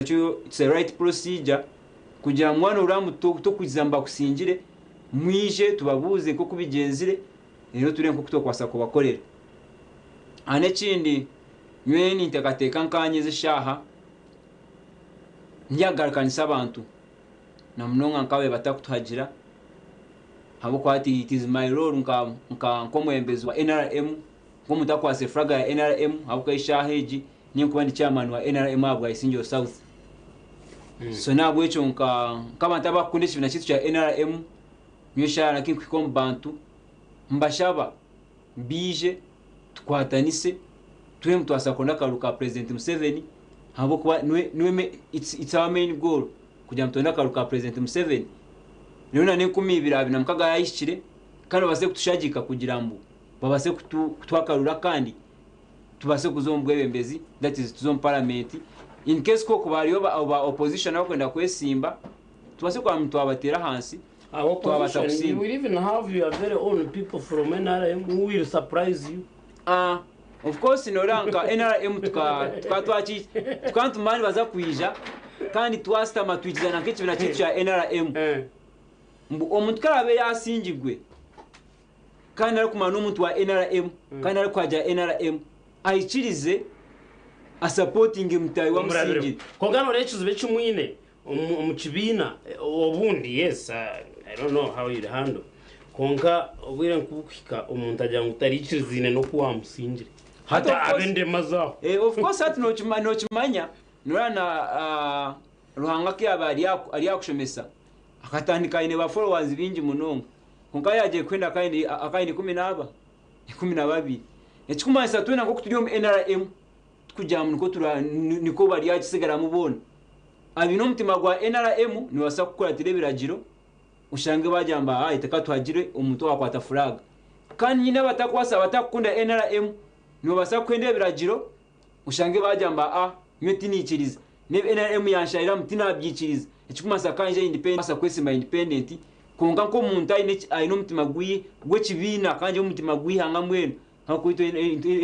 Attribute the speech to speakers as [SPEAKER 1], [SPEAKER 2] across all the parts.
[SPEAKER 1] Ekyo it's a right procedure kugira ngu mwana oraamu tokwija ngu bakusingire, mwije tubabuuze nk'oku bigyenzire reero tureebe nk'oku twakubaasa kubakorera. N'ekindi nyowe ninteekateeka nkaanye ezi eshaaha ndyagarukanisa abantu na munonga nk'ababaire batakutuhagira ahabw'okuba hati it is my role nk'omwebembezi wa NRM nk'omuntu akwatsire flag ya NRM ahabw'okuba eshaaha egi ninkuba ndi chairman wa NRM aha bwa Isingiro South. So n'ahabw'ekyo nka nk'abantu abakukunda ekibiina kyaitu kya NRM, nyowe eshaaha naki nkuhika omu bantu mbashaba baije tukwatanise turebe ngu twabaasa kuronda akaruru ka President Museveni ahabw'okuba niwe niwe it's, it's our main goal kugira ngu turonde akaruru ka President Museveni reero na n'enkumi ibiri abiri na mukaga yaahikire kandi babaase kutushagika kugira ngu babaase kutuha akaruru akandi tubaase kuza omu bwebembezi that is tuze omu parliament in case ku okuba hariyo ba opposition abakwenda kwesimba tubaase kuba nitwabateera ahansi
[SPEAKER 2] twabaasa kusinga. You will even have your very own people from NRM who will surprise you.
[SPEAKER 1] Ah, of course noreeba nka NRM tuka tuka twaki tukaba nitumanya nibaza kwija kandi twasitama twikizana nk'ekibiina kyaitu kya NRM mbu omuntu ku araabe yaasingirwe kandi arikumara n'omuntu wa nrm kandi arikuhagira nrm aikirize asapotinge mutaahi we amusingire.
[SPEAKER 2] Kwonka noreeba ekizibu eki mwine omu kibiina obundi yes I don't know how you'd handle kwonka obwire nkubukuhika omuntu agira ngu tariikirizaine n'oku wamusingire hati abe endema zaaho.
[SPEAKER 1] Of course hati nokimanya noreeba na Ruhanga ku yaabaire ari aha kushomesa akatandika aine ba followers baingi munonga. Kwonka yaagira kuhenda akaba aine ikumi naaba, 12. Ekikumanyisa twena nk'oku turi omu NRM tikugira ngu nikwo tura nikwo baryakitsigaramu boona. Abaine omutima gwa NRM nibabaasa kukuratira ebiragiro oshange baagira ngu aayi reka tuhagire omuntu owaakwata furaaga. Kandi nyine abatakubaasa abatakukunda NRM nibabaasa kuhenda ebiragiro oshange baagira ngu aa nyowe tinaikiriza n'ebi NRM yanshariramu tinabyikiriza. Ekikumanyisa kangye independent kwesimba independent kwonka nk'omuntu aine aine omutima gw'ekibiina kandi omutima gw'eihanga mbwenu ahabw'okuba itwe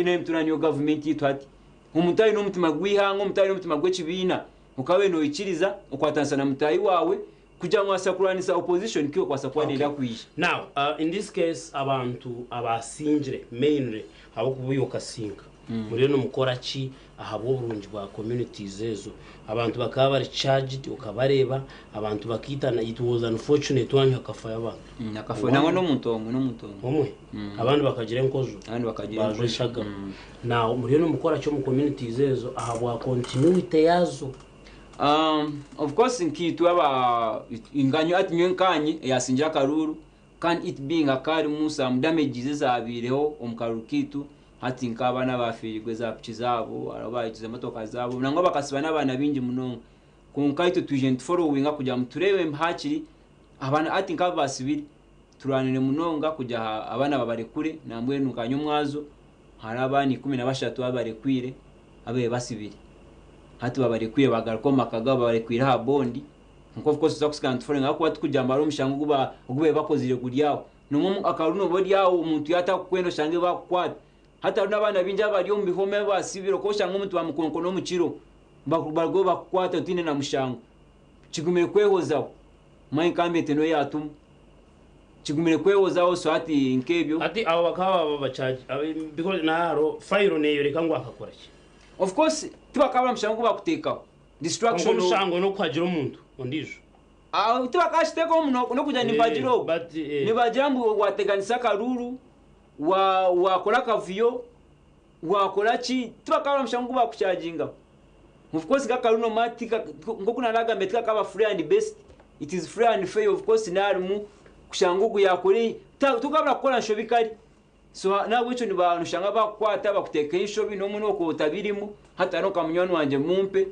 [SPEAKER 1] NRM turiya niyo gavumenti yaitu hati. Omuntu aine omutima gw'eihanga, omuntu aine omutima gw'ekibiina okaaba noikiriza okwatanisa na mutaahi waawe kugira ngu obaase kurwanisa opposition ku ekubaasa kuba neenda kwija.
[SPEAKER 2] Now in this case abantu abasingire mainly ahabw'okuba iwe okasinga muriyo nimukora ki ahabw'oburungi bwa communities ezo? Abantu bakaba bari charged okabareeba abantu bakaitana it was unfortunate wanyu hakafayo abantu.
[SPEAKER 1] Hakafayo nangwa n'omuntu omwe n'omuntu omwe.
[SPEAKER 2] Omwe? Abandi bakagira enkojo
[SPEAKER 1] Abandi bakagira
[SPEAKER 2] bajwa
[SPEAKER 1] enkojo.
[SPEAKER 2] eshagama. Now muriyo nimukora ki omu communities ezo ahabwa continuity yaazo?
[SPEAKER 1] Of course nkaitwe aba nka hati nyowe nkaanye eyasingire akaruuru kandi it being hakaba harimu some damages ezabaireho omu karuuru kaitu hati nk'abaana abafiirirwe za piki zaabo hariho abahikize emotoka zaabo nangwa bakasiba n'abaana baingi munonga kwonka itwe twije nituforowinga kugira ngu tureebe hakiri abaana hati nk'abu basibire turwanire munonga kugira abaana babarekure nambwenu nka nyomwazo hariho abaana 13 ababarekwire ababaire basibire hati babarekwire bagaruka omu maka gaabo babarekwire aha bond kwonka of course nituza kusigara nitufollowinga ahabw'okuba tikugira ngu hariho omushango ogu babaire bakozire guri aho nomwe akaruuru nooba ori aho omuntu yaaba atakukwenda oshange bakukwata hati hariho n'abaana baingi abari omu bihome abasibire okwo oshanga omuntu bamukonkona omu kiro barugaho bakukwata otaine na mushango kigumire kwehozaho manya incumbent niwe yaatuma kigumire kwehozaho so hati nk'ebyo.
[SPEAKER 2] Hati abo bakaba baba bacharge because naha hariho file neyoreka ngu akakora ki.
[SPEAKER 1] Of course tibakabura mushango ogu bakuteekaho
[SPEAKER 2] distraction. Kwonka omushango n'okuhagira omuntu ondiijo.
[SPEAKER 1] Tibakakiteekaho n'okugira ngu nibagira ogu. Nibagira ngu wateganisa akaruuru, wakora akavuyo, wakora ki, tibakabura mushango ogu bakuchargingaho. Of course nk'akaruuru nomanya nk'oku naanagambire tikakaba free and best, it is free and fair of course naharimu kushanga ogu yakora, tokabura kukora nshobi kare. So n'ahabw'ekyo noshanga bakukwata bakuteekaho enshobi n'omwe nokuba otabirimu, hati hariho nka munywani wangye Mumpe,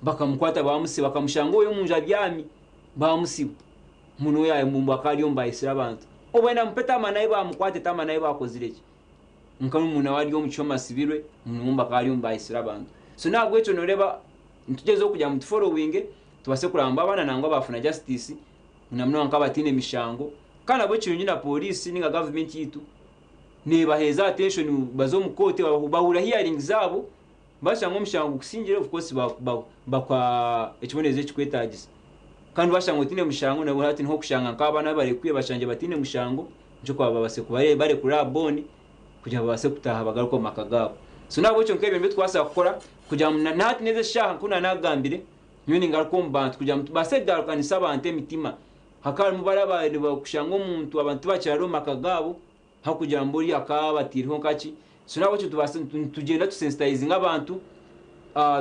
[SPEAKER 1] bakamukwata bamusiba, bakamushanga owe omunju abyami, bamusiba. Mbwenu we mbu akaba ari omu baitsire abantu. Obwe na Mumpe tamanya ahu bamukwate, tamanya ahu bakozire ki. Nka n'omuntu nawe ari omu kihome asibirwe, ngu bakaba bari omu baitsire abantu. So n'ahabw'ekyo noreeba nitugyezaho kugira ngu tuforowinge tubaase kureba ngu abaana nangwa baafuna justice na munonga nk'abataine mishango. Kandi nabwo ekirungi na pooriisi ninga gavumenti yaitu neebaheeza attention baza omu kooti bahurira hearing zaabo. Bashanga omushango gukusingire, of course bakuha ekibonerezo ekikwetagisa. Kandi bashanga otiine mushango, nabwo hati niho okushanga nk'abaana abu barekwiire bashangire batiine mushango, nikyo kuba babaase kuba barekura aha bond kugira ngu babaase kutaaha bagaruke omu maka gaabo. So n'ahabw'ekyo nk'ebyo nibyo tukubaasa kukora kugira ngu na hati n'ezi eshaaha nk'oku naanagambire, nyowe ningaruka omu bantu kugira ngu tubaase kugarukanisa abantu emitima. Hakaba harimu bari ababaire nibakushanga omuntu abantu tibakiraara omu maka gaabo ahabw'okugira ngu oriya akaba abataireho nka ki. So n'ahabw'ekyo tubaase nitugyenda tusensitayizinga abantu,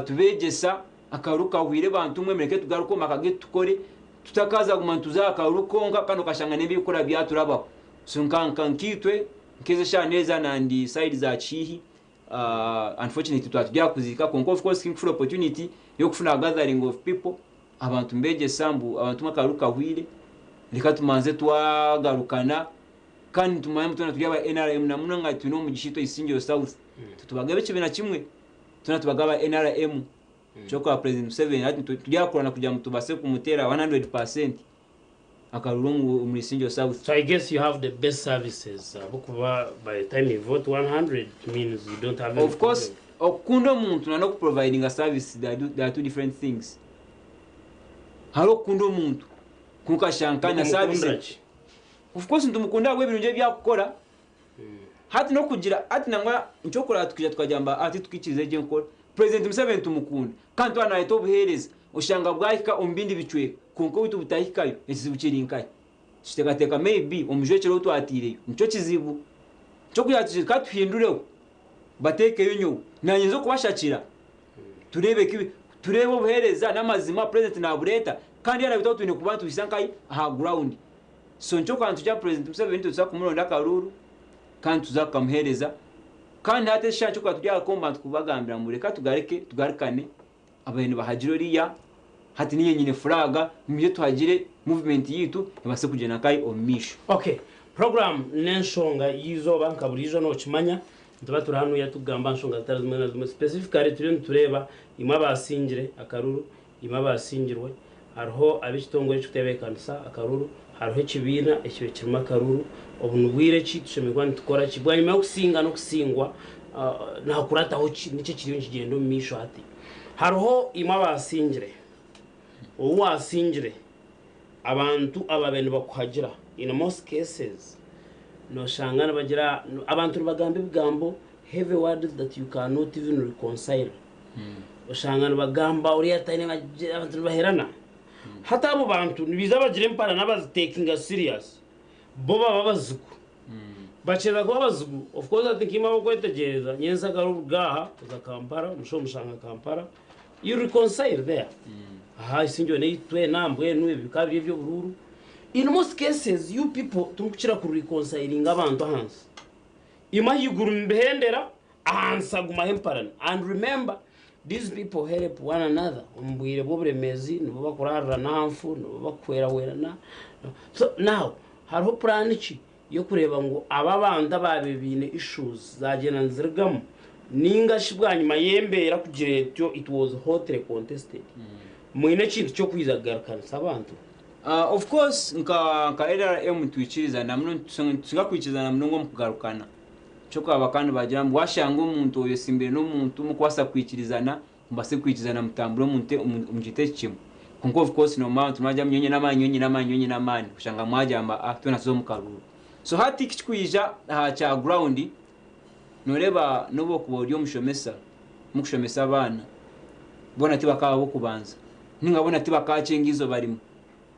[SPEAKER 1] tubeegyesa akaruru kahwire bantu mwe mureke tugaruke omu maka gaitu tukore tutakaza kuguma nituza aha karuru konka kandi okashanga n'ebikura byaturabaho. So nka nka nkaitwe nk'ezi eshaaha n'eza nandi side za Kihihi unfortunately twaba turi aha kuziika kwonka of course tinkufuna opportunity y'okufuna gathering of people abantu mbegyesa mbu abantu mwe akaruru kahwire reka tumanze twagarukana kandi nitumanya ngu twena turi aba NRM na munonga twine omugisha itwe Isingiro South titubagaba ekibiina kimwe twena tubaga aba NRM kyokora President Museveni hati turi aha kurwana kugira ngu tubaase kumuteera 100% akaruru omuri Isingiro South.
[SPEAKER 2] So I guess you have the best services ahabw'okuba by the time you vote 100 it means you don't have any
[SPEAKER 1] Of course
[SPEAKER 2] problem.
[SPEAKER 1] okukunda omuntu na n'okuprovidinga service they are, they are two different things. Hariho okukunda omuntu kwonka oshanka na
[SPEAKER 2] Nikumukundira
[SPEAKER 1] service
[SPEAKER 2] ki?
[SPEAKER 1] Of course nitumukunda ahabw'ebirungi ebi arikukora. Hati n'okugira hati nangwa nikyo okuraba tukaija tukagira ngu ah titukwikiriza egi enkora. President Museveni tumukunda kandi twaba nayeta obuheereza oshanga bwahika omu bindi bicweka kwonka owaitu butahikayo ekizibu kiri nkahi? Tukiteekateeka maybe omujwekyerwa ou twataireyo nikyo kizibu. Nikyo kugira tuti ka tuhindureho bateekeyo nyowe nanye nze okubashakira tureebe ki tureebe obuheereza n'amazima president nabureeta kandi yaaba nabutaho twine kuba nituhisa nkahi aha ground. So nikyo kuba nitugira President Museveni nituza kumuronda akaruuru kandi tuza kukamuhereza kandi hati eshaaha nikyo kuba turi aha komba tukubagambira ngu reka tugarike tugarukane abaire nibahagira oriya hati ninye nyine flag mwije tuhagire movement yitu ebase kugyenda nkahi omu maisho.
[SPEAKER 2] Ok, program n'enshonga y'eizooba nka buriijo nokimanya nituba turi hanuya tukugamba aha nshonga zitari zimwe na zimwe specifically turiyo nitureeba imwe abasingire akaruru Imwe abaasingirwe, hariho ab'ekitongore ekirikutebeekanisa akaruru, hariho ekibiina ekibaire kirimu akaruru. Obu ni bwire ki? Tushemereire kuba nitukora ki? Bwanyima y'okusinga n'okusingwa, nihakurataho ki? Niki ekiriyo nikigyenda omu maisho hati? Hariho imwe abaasingire, ou waasingire, abantu abaabaire nibakuhagira, in most cases, nooshanga nibagira, abantu nibagamba ebigambo, heavy words that you cannot even reconcile. Oshanga nibagamba oriya taine abantu nibaherana. Hati abo bantu nibaija bagira emparana bazitekinga serious bo baba abazigu. Bakira kuba abazigu of course hati nkaimwe abokwetegyereza nyensyakare oruga aha oza Kampala omushaija omushanga Kampala you reconcile there. Aha Isingiro neitu twena mbwenu ebi bikaba biri eby'oburuuru. In most cases you people timukukira ku reconcilinga abantu ahansi. Imwe ahaiguru nibihendera Ahansi hagumaho emparana and remember these people help one another omu bwire bw'oburemeezi nibo bakuraarirana aha nfu nibo bakuhwerahwerana so now hariho plan ki y'okureeba ngu aba abantu abaabaire baine issues zaagyenda nizirugamu ninga shi bwanyima y'embeera kugira etyo it was hotly contested mwine ekintu ky'okwija kugarukanisa abantu?
[SPEAKER 1] Of course nka nka LRM nitwikirizana muno nitusinga kwikirizana munonga omu kugarukana. Kyokka bakaba nibagira ngu washanga omuntu oyesimbire n'omuntu mukubaasa kwikirizana, mubaase kwikirizana mutambure omu kintu eki kimwe. Kwonka of course nomanya nti mwagira ngu nyowe nyine amaani, nyowe nyine amaani, nyowe nyine amaani, oshanga mwagira ngu ah twena tuze omu karuuru. So hati ku kirikwija aha kya ground, noreeba n'obu okuba ori omushomesa, mukushomesa abaana, boona tibakaba ab'okubanza, ninga boona tibakakyenga eizooba rimwe,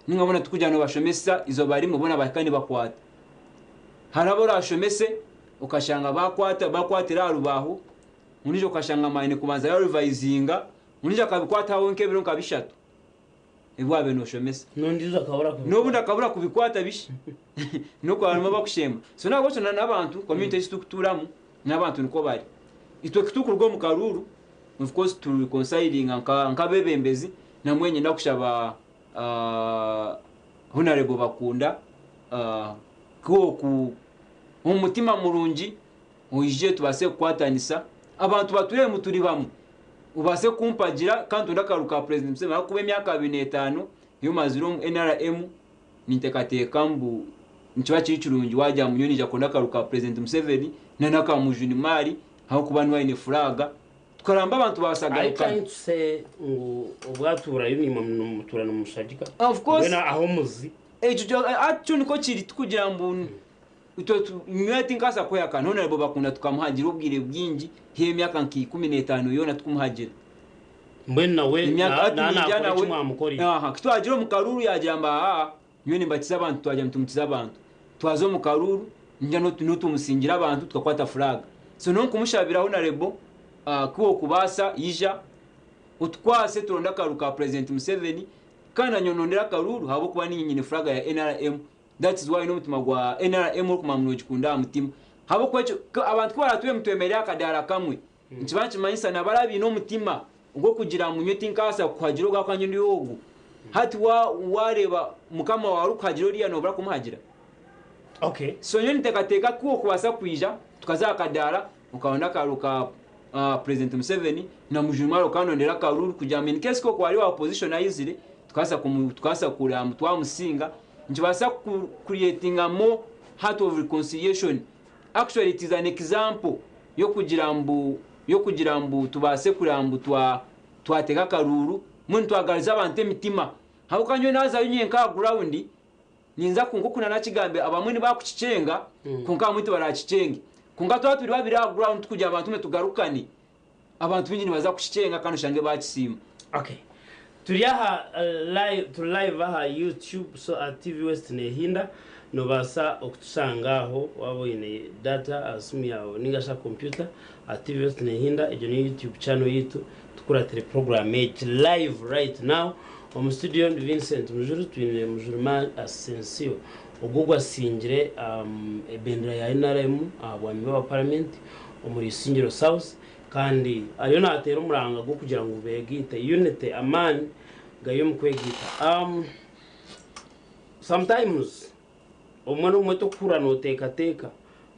[SPEAKER 1] ninga boona tikugira ngu nobashomesa eizooba rimwe boona bahika nibakwata. Hariho abu oraashomese okashanga baakwata baakwatira aha rubaaho, ondiijo okashanga amaani kubanza yaarivayizinga, ondiijo akabikwata aho nk'ebiro nka bishatu ebi waabaire nooshomesa.
[SPEAKER 2] N'ondiijo akabura
[SPEAKER 1] N'obundi
[SPEAKER 2] kubikwata.
[SPEAKER 1] akabura kubikwata bishi n'oku harimu abakushemba. So n'ahabw'ekyo na n'abantu community ezi turikutuuramu n'abantu nikwo bari. Itwe ku turikuruga omu karuuru, of course tu reconcilinga nka nk'abeebembezi namwe niinyenda kushaba Honarebo Bakunda ku oku omu mutima murungi oije tubaase kukwatanisa abantu batureebe ngu turi bamwe obaase kumpagira kandi ntonde akaruuru ka President Museveni ahabw'okuba emyaka 25 ei mazire omu NRM ninteekateeka ngu nikiba kiri kirungi waagira ngu nyowe niinyija kuronda akaruuru ka President Museveni na n'aka Mujuni Mary ahabw'okuba niwe aine furaaga. Tukaramba abantu
[SPEAKER 2] Are you
[SPEAKER 1] basagarukana.
[SPEAKER 2] trying to say ngu obwatuurayo naimwe mutuura nimushagika?
[SPEAKER 1] Of course.
[SPEAKER 2] Mbwenu aho muzi.
[SPEAKER 1] Ekyo kyo atyo nikwo kiri tikugira ngu itwe nyowe tinkabaasa kwehakana Honourable Bakunda tukamuhagira obwire bwingi haihi emyaka nka 15 yoona tukumuhagira.
[SPEAKER 2] Mbwenu nawe
[SPEAKER 1] Emyaka
[SPEAKER 2] na
[SPEAKER 1] hati
[SPEAKER 2] na
[SPEAKER 1] ningira
[SPEAKER 2] nakora eki
[SPEAKER 1] nawe
[SPEAKER 2] mwamukoreire.
[SPEAKER 1] aha kutwagira omu karuuru yagira ngu aa nyowe nimbakiza abantu twagira ngu tumukize abantu. Twaza omu karuuru ningira n'otumusingira abantu tukakwata flag. So n'okumushabira Honourable ku okubaasa ija otukwase turonde akaruuru ka President Museveni kandi nanye onondere akaruuru ahabw'okuba ninye nyine flag ya nrm that is why n'omutima gwa nrm orikumanya ngu nogikunda aha mutima ahabw'okuba ekyo abantu ku baratube nitwemerera aha kadaara kamwe nikiba nikimanyisa nabo abaine omutima ogw'okugira ngu nyowe tinkabaasa kuhagira ogu ahabw'okuba nyowe ndi ogu. Hati wareeba mukama waawe arikuhagira oriya nobura kumuhagira?
[SPEAKER 2] Okay.
[SPEAKER 1] So nyowe ninteekateeka ku okubaasa kwija tukaza aha kadaara okaronda akaruuru ka President Museveni na Mujumara okanondera akaruuru kugira ngu in case ku okuba ari owa opposition ayizire tukabaasa tukabaasa kureba ngu twamusinga nikibaasa ku creatinga more heart of reconciliation actually it is an example y'okugira mbu y'okugira mbu tubaase kureba ngu twa twateeka akaruuru mbwenu twagariza abantu emitima ahabw'okuba nyowe naazayo nyenka aha ground Ninza ku nk'oku naanakigambire abamwe nibakukikyenga kwonka abamwe tibarakikyenge. Kwonka twaba turi babiri aha ground tukugira ngu abantu imwe tugarukane, abantu baingi nibaza kukikyenga kandi oshange baakisiima.
[SPEAKER 2] Okay. Turi aha live turi live aha YouTube so aha TV West nehinda nobaasa okutushanga aho waaba oine data aha simu yaawe ninga shi aha computer aha TV West nehinda egyo niyo YouTube channel yaitu Tukuratire program egi live right now. Omu studio ndi Vincent Mujuru twine Mujuruma Asensio ogwo ogwasingire ebendera ya NRM aha bwa member wa parliament omuri Isingiro South kandi ariyo nateera omuranga gw'okugira ngu begaite unity amaani gari omu kwegaita. Sometimes Obumwe n'obumwe tokuhurira noteekateeka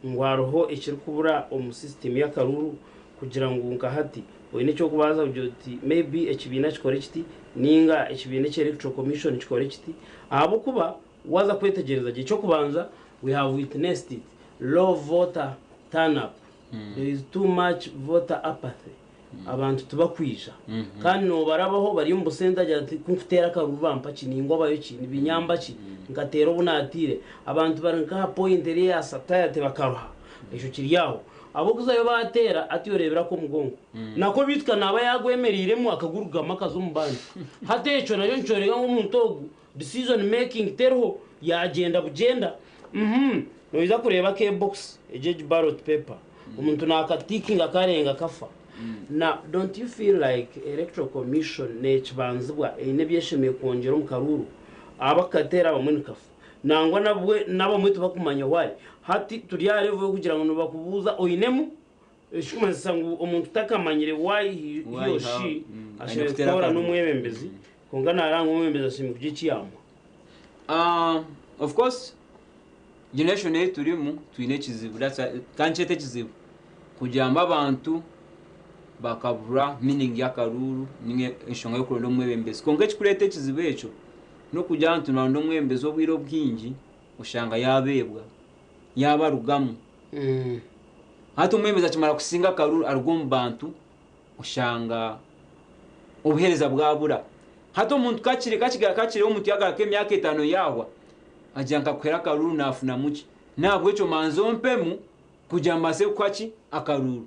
[SPEAKER 2] ngu hariho ekirikubura omu system y'akaruuru kugira ngu nka hati oine eky'okubanza kugira oti maybe ekibiina kikore kiti ninga ekibiina ekya electoral commission kikore kiti ahabw'okuba waaza kwetegyereza gye eky'okubanza we have witnessed it low voter turn up there is too much voter apathy Abantu tibakwija. Kandi noobarabaho bari omu busente agira ati, Ku nkuteera akaruru bampa ki? Ningwabayo ki? Nibinyamba ki? Nkateera obu naatiire. Abantu bari nk'aha point eri eya satiety bakaruha. Ekyo kiri aho. Ab'okuzayo baateera hati oreebire ak'omugongo. Nako beitu ka naaba yaagwemereiremu akagurugamu akaza omu bandi. Hati ekyo nakyo nikyoreka ngu omuntu ogu decision making teriho, yaagyenda bugyenda. Noija kureeba ak'ebox egyo egi ballot paper. Omuntu naakatiikinga akarenga kafa. Na don't you feel like electoral commission neekibanzibwa eine ebi eshemereire kwongyera omu karuuru? Abakateera abamwe nikafa. Nangwa nabwe n'abamwe tibakumanya why. Hati turi aha level y'okugira ngu nibakubuuza oinemu? Ekirikumanyisa ngu omuntu takamanyire why he
[SPEAKER 1] Why,
[SPEAKER 2] or
[SPEAKER 1] how,
[SPEAKER 2] she
[SPEAKER 1] aine
[SPEAKER 2] ashemereire
[SPEAKER 1] kuteera
[SPEAKER 2] kutoorana
[SPEAKER 1] akaruuru.
[SPEAKER 2] omwebembezi kwonka naaranga omwebembezi ashemereire kugira eki yaamuha.
[SPEAKER 1] Of course Generation ei turimu twine ekizibu that's why ka nkyete ekizibu kugira ngu abantu bakabura meaning y'akaruuru ninga enshonga y'okuronda omwebembezi kwonka ekikureeta ekizibu ekyo n'okugira ngu turaronda omwebembezi obwire obwingi oshanga yaabeebwa yaabarugamu. Hati omwebembezi akimara kusinga akaruuru aruga omu bantu oshanga obuheereza bwabura. Hati omuntu kakire kakire omuntu yagaruka emyaka etano yahwa agira nkakuhera akaruuru nafunamu ki? Nahabwekyo manza ompemu kugira mbaase kukuha ki? Akaruuru.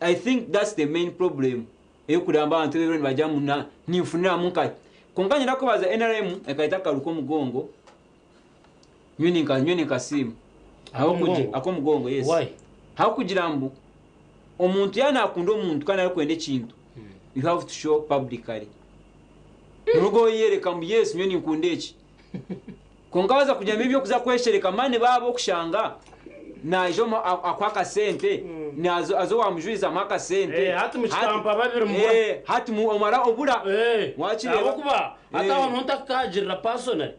[SPEAKER 1] I think that's the main problem eyokureba ngu abantu ebiro nibagira ngu ninfuniramu nkahi. Kwonka niinyenda kukubaza nrm ekareeta akaruuru k'omugongo nyowe ninkasiima.
[SPEAKER 2] Ak'omugongo?
[SPEAKER 1] Ak'omugongo yes.
[SPEAKER 2] Why?
[SPEAKER 1] Ahabw'okugira ngu omuntu yaaba naakunda omuntu kandi arikwenda ekintu, you have to show publicly. Noruga oyeyoreka ngu yes nyowe ninkunda eki. Kwonka waaza kugira ngu eby'okuza kweshereka mani baaba okushanga naija akuha akasente, aza owa mujurizi amuha akasente.
[SPEAKER 2] Eh, hati mukikampa babiri mubura.
[SPEAKER 1] Eh, hati omara obura. Wakireeba?
[SPEAKER 2] Ahabw'okuba hati aho niho ntakukagirira personally.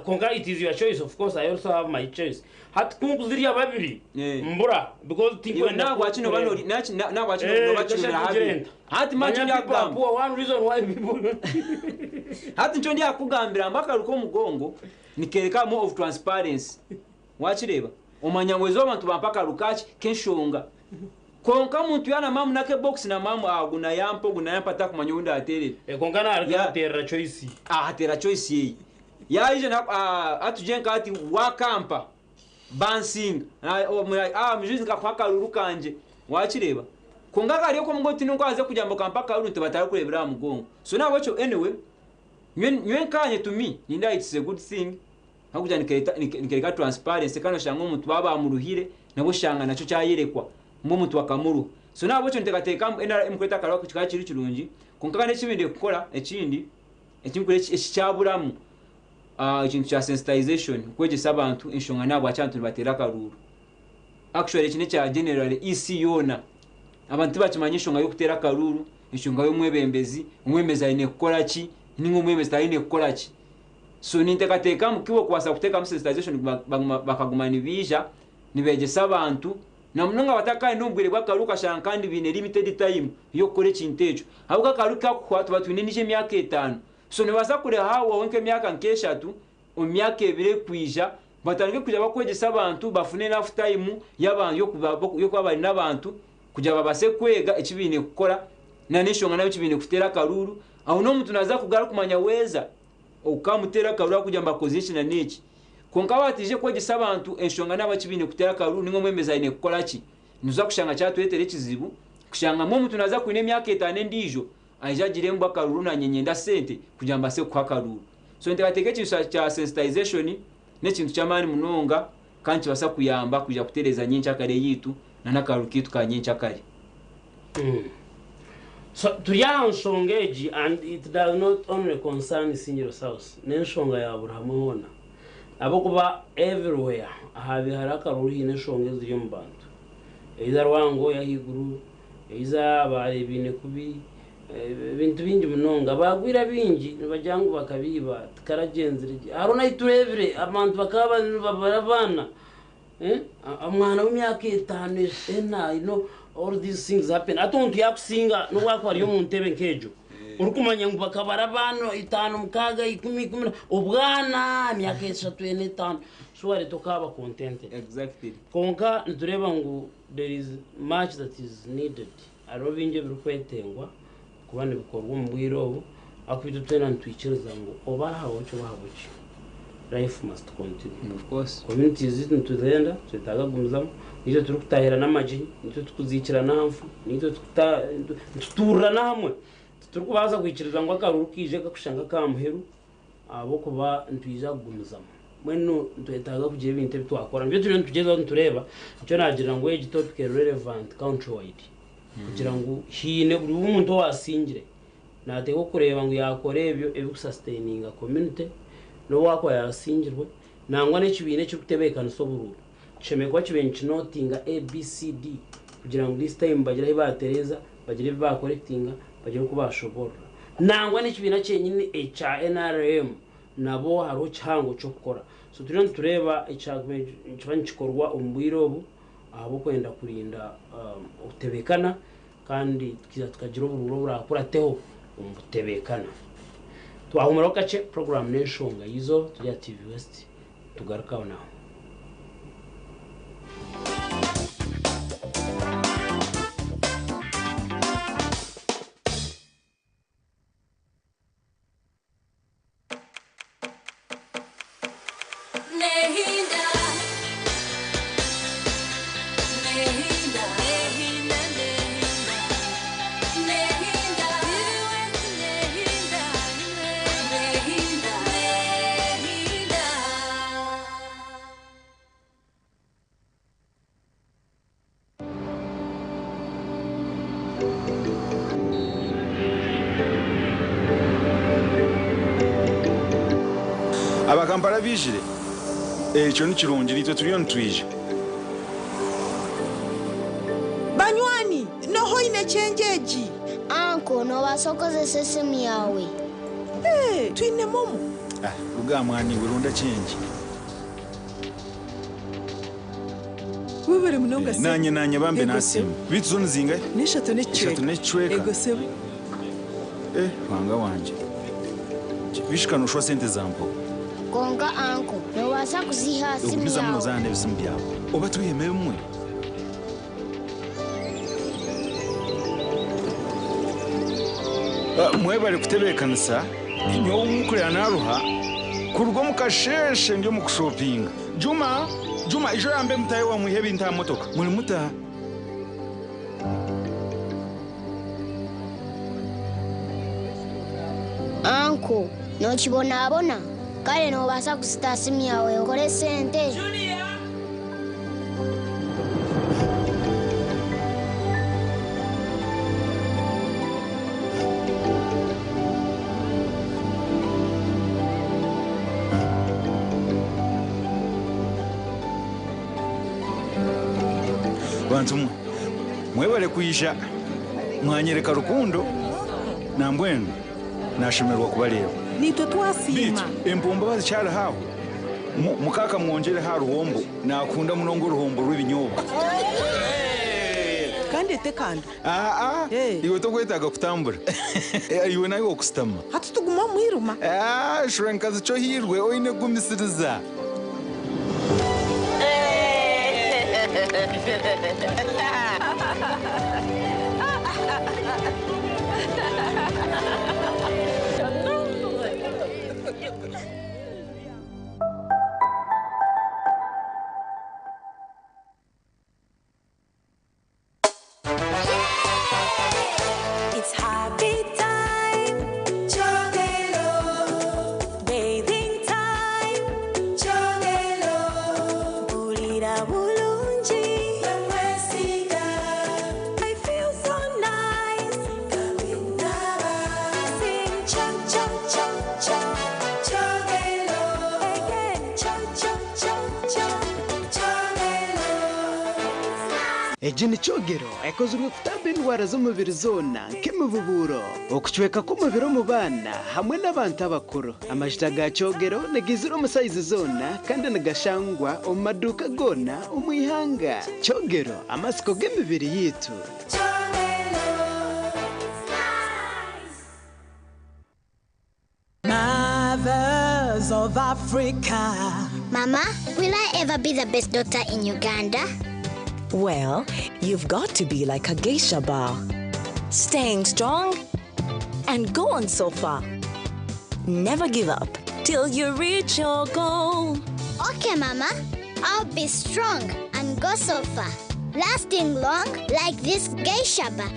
[SPEAKER 2] Kwonka it is your choice of course I also have my choice. Hati ku nkuzirya babiri
[SPEAKER 1] Eh.
[SPEAKER 2] mbura because
[SPEAKER 1] Iwe
[SPEAKER 2] tinkwenda
[SPEAKER 1] nabwaki noba nori naki na- nabwaki
[SPEAKER 2] Eh,
[SPEAKER 1] noba
[SPEAKER 2] kasha
[SPEAKER 1] kirumira
[SPEAKER 2] tugire
[SPEAKER 1] habiri.
[SPEAKER 2] nta.
[SPEAKER 1] Hati manya
[SPEAKER 2] Manya
[SPEAKER 1] eki
[SPEAKER 2] people are
[SPEAKER 1] ndakugamba.
[SPEAKER 2] poor one reason why people
[SPEAKER 1] Hati nikyo ndakugambira ngu akaru k'omugongo nikereka more of transparency. Wakireeba? Omanya ngu eizooba abantu bampa akaru kaki k'enshonga. Kwonka omuntu yaaba na maamu n'akebokisi na maamu ogu nayampa ogu nayampa atakumanya ou ndateerere.
[SPEAKER 2] Kwonka naareka
[SPEAKER 1] Ya-
[SPEAKER 2] kuteerera choice ye.
[SPEAKER 1] Ahateera choice yeye. Yaija na atugye nka ati wakampa bansinga mujuzi nkakuha akaruru kangye wakireeba. Kwonka kari okw'omugongo tihaine oku araze kugira ngu okampa akaruru nti batarikureebera aha mugongo. So nahabwekyo anyway nyowe nkanye to me nindeeba it's a good thing ahabw'okugira ngu nikereka transparency kandi oshanga omuntu baaba bamuruhire nabwo oshanga nakyo kyayerekwa ngu omuntu bakamuruha. So nahabwekyo ninteekateeka ngu NRM kureeta akaruru ako kikaba kiri kirungi kwonka kandi eki baine kukora ekindi eki kyaburamu ekintu kya sensitization kwegyesa abantu enshonga n'ahabwaki abantu nibateera akaruuru. Actually eki n'ekya generally EC yoona. Abantu tibakimanya enshonga y'okuteera akaruuru, enshonga y'omwebembezi, omwebembezi aine kukora ki ninga omwebembezi taine kukora ki. So ninteekateeka ngu ku bokubaasa kuteekamu sensitization bakaguma nibaija nibeegyesa abantu na munonga abatakaine n'omu bwire bw'akaruuru okashanga kandi baine limited time y'okukora ekintu ekyo. Ahabw'okuba akaruuru kakuhwa tuba twine endiijo emyaka etaano. So nibabaasa kureka hahwaho nk'emyaka nk'eshatu omu myaka ebiri erikwija batandike kwija barikwegyesa abantu bafune enough time y'okuba bari n'abantu kugira babaase kwega eki baine kukora n'enshonga nabo eki baine kuteera akaruuru. Aho n'omuntu naaza kugaruka arikumanya weeza okamuteera akaruuru arikugira ngu bakozire eki na n'eki. Kwonka baaba bataije kwegyesa abantu enshonga nabo eki baine kuteera akaruuru ninga omwebembezi aine kukora ki, nituza kushanga kyatureetera ekizibu kushanga ngu omuntu naaza kwine emyaka etaano endiijo aije agire ngu akaruuru naanye niinyenda sente kugira ngu mbaase kukuha akaruuru. So ninteekateeka ekintu kya sensitization n'ekintu ky'amaani munonga kandi nikibaasa kuyamba kwija kutereeza nyenkyakare yaitu n'akaruuru kaitu ka nyenkyakare.
[SPEAKER 2] So turi aha nshonga egi and it does not only concern Isingiro South, n'enshonga ya buri hamwe hoona. Ahabw'okuba everywhere ahaabaire hariho akaruuru haine enshonga eziri omu bantu. Either rwango y'ahaiguru, either baareebaine kubi, ebintu bingi munonga. Baagwire abaingi nibagira ngu bakabiiba tikaragyenzire gye. Hariho n'ahu tureebire abantu bakaba nibabara abaana, omwana w'emyaka etaano, ena, you know all these things happen. Hati omuntu yaakusinga n'obu akuba ari omu ntebe nk'egyo, orikumanya ngu bakabara abaana itaano, mukaaga, ikumi, ikumi na obwana emyaka eshatu, ena, etaano, surely tokaaba contented.
[SPEAKER 1] Exactly.
[SPEAKER 2] Kwonka nitureeba ngu there is much that is needed. Hariho bingi ebirikwetengwa kuba nibikorwa omu bwire obu, ahakuba itwe twena nitwikiriza ngu oba ahabwaki oba ahabwaki, life must continue.
[SPEAKER 1] Of course.
[SPEAKER 2] Communities zaitu nituzenda, nitwetaaga kugumizamu, niitwe turikutahirana amagyenyi, niitwe turikuziikirana aha nfu, niitwe nitutuurirana hamwe. Titurikubaasa kwikiriza ngu akaruuru kaije kakushusha nk'aka muheru ahabw'okuba nitwija kugumizamu. Mbwenu nitwetaaga kugira ebintu ebi twakora. Nibyo turiyo nitugyezaho nitureeba, nikyo naagira ngu egi topic eri relevant country wide kugira ngu haine buri muntu owaasingire naateekwa kureeba ngu yaakora ebyo ebirikusustaininga community n'obu waakuba yaasingirwe nangwa n'ekibiina ekirikutebeekanisa oburuuru kishemereire kuba kibaire nikinotinga ABCD kugira ngu this time bagire ahu baatereeza, bagire ebi baakorekitinga, bagire oku baashoboorora. Nangwa n'ekibiina kyenyini ekya NRM nabo hariho kihango ky'okukora. So turiyo nitureeba ekyakubaire nikiba nikikorwa omu bwire obu ahabw'okwenda kurinda obutebeekana kandi tukaija tukagira oburuuru oburakurateho omu butebeekana. Twahumuraho kakye, puroguraamu n'enshonga y'eizooba turi aha TV West tugaruke aho naaho.
[SPEAKER 3] Nehinda, nehinda, nehinda, nehinda, nehinda, nehinda, nehinda.
[SPEAKER 4] Abakampala baijire ekyo ni kirungi naitwe turiyo nitwija.
[SPEAKER 5] Banywani, noha oine change egi?
[SPEAKER 6] Uncle, noobaasa kukozesa esimu yaawe.
[SPEAKER 5] Ee, twine momo.
[SPEAKER 4] Ah, ruga mwani iwe ronda change.
[SPEAKER 5] Webare munonga sebo.
[SPEAKER 4] Nanye nanye bambe
[SPEAKER 5] Ego
[SPEAKER 4] nasiima.
[SPEAKER 5] sebo.
[SPEAKER 4] Bitu zo nizingahe?
[SPEAKER 5] N'eshatu n'ekicweka.
[SPEAKER 4] Eshatu n'ekicweka.
[SPEAKER 5] Ego sebo.
[SPEAKER 4] Eh, Ruhanga wangye. Bishika noshwa sente za mpogo.
[SPEAKER 6] Kwonka uncle, noobaasa kuziiha aha simu
[SPEAKER 4] Ogumizamu
[SPEAKER 6] yaawe.
[SPEAKER 4] nozaana n'ebisimu byawe. Oba twiheme bimwe. Mwebare kutebeekanisa. Nyowe obu mukureba naaruha kuruga omu kasheeshe ndi omu kushopinga. Juma, Juma ija oyambe mutaahi waawe mwihe ebintu aha motoka. Muri muta?
[SPEAKER 6] Anko, nookibonabona? Kare noobaasa kuzita aha simu yaawe okore esente.
[SPEAKER 4] Bantu mwe, mwebare kwija mwanyereka rukundo nambwenu nashemererwa kubareeba.
[SPEAKER 5] Naitwe twasiima.
[SPEAKER 4] Beitu empombo bazikyariho aho? Mukaaka mwongyereho aha ruhombo, naakunda munonga oruhombo rw'ebinyobwa.
[SPEAKER 5] Kandi etekanda.
[SPEAKER 4] Aa, iwe tokwetaaga kutambura. Iwe naiwe okusitama.
[SPEAKER 5] Hati tuguma omu mwirima.
[SPEAKER 4] Shura nkazi kyohirwe, oine kugumisiriza.
[SPEAKER 3] It's happy time, Chogelo. Bathing time, Chogelo. Bulira bulungi, bamwesiga. I feel so nice, Kawinaba. Sing cho cho cho cho, Chogelo. Again, cho cho cho cho, Chogelo.
[SPEAKER 7] Egi ni kyogero ekozirwe kutamba endwara z'omubiri zoona nk'emibubuuro, okucweka kw'omubiri omu baana hamwe n'abantu abakuru. Amajuta ga kyogero nigaizira omu sayizi zoona kandi nigashangwa omu maduuka goona omu ihanga. Kyogero, amatsiko g'emibiri yaitu.
[SPEAKER 5] Mothers of Africa.
[SPEAKER 6] Mama, will I ever be the best daughter in Uganda?
[SPEAKER 8] Well, you've got to be like a geisha bar. Staying strong and go on so far. Never give up till you reach your goal.
[SPEAKER 6] Okay, Mama. I'll be strong and go so far. Lasting long like this geisha bar.